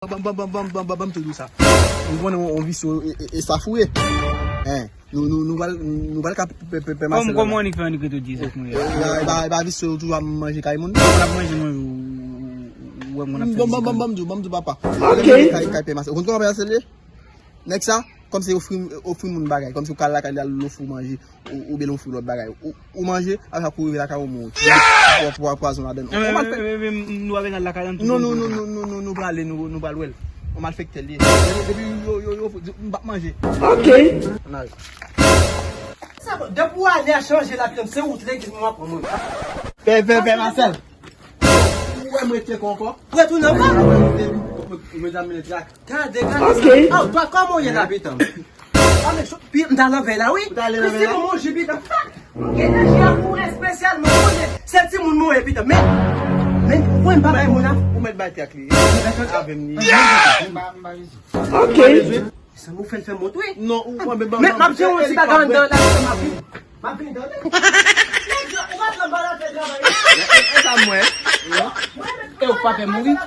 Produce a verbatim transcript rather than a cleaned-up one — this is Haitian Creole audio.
Ban m, ban m, ban m, ban m, ban m, ban m, ban m tou di w sa. Ou konnen yon, yon visye e, e, e sa fou ye. Hein, nou, nou, nou pral, nou pral ka pè, pè, pè Marcel. Kòman, kòman Annik fè Annik rete di sa fou ye? E, e, e, e, e visye yo toujou ap manje kay moun. Mwen ap manje, mwen, ou, ou, ou wè mwen ap fè. Ban m, ban m, ban m, ban m di w, ban m di w, papa. Ok. Kay, kay pè Marcel. Ou konn kòman pè Marcel ye? Nèg sa, kòmsi ofri, ofri moun bagay, kòmsi ou ka al lakay li al ofri w manje, ou, oubyen l ofri w lòt bagay. Ou, ou manje, apre sa kou rive lakay ou mouri. Ou ap, ou ap pwazon ladan l. Ou mal fè. Nou pa bezwen al lakay la, nou tou. Non, non, non, non, non, non, nou prale, nou, nou pral wè l. Ou malfektè l ye. Depi yo, yo, yo, yo, m p ap manje. Ok. N al. Sa bon, depi w ale a chanje lavi m, se wout legliz mwen w ap pran mwen. Pè, pè, pè Marcel. Ou wè m rete kon ankò? Retounen ankò? Ou mezanmi le trak. Gade, gade sa. Ok. Oh, twa, kòman w ye la, pitan? Ah, men, pi, m ta lanvè la, wi. Ou ta ale lanvè la? Kristi, mwen, mon jibi, pitan. Enerji a pou espesyal, mwen, mwen, se timoun mwen, pitan. Men, men, mwen, m pa bay moun la. Ou mèt bay tèt li. Avè m li. Ok. Sa nou fè l fè mont, wi. Non, ou, ou, men, men, m ap jwenn yon ti bagay anndan la, m ap vin. M ap vin, tande. Nèg yo, ou pa t anba la fè travay. E, e, e sa mwen. E ou pa pè mouri?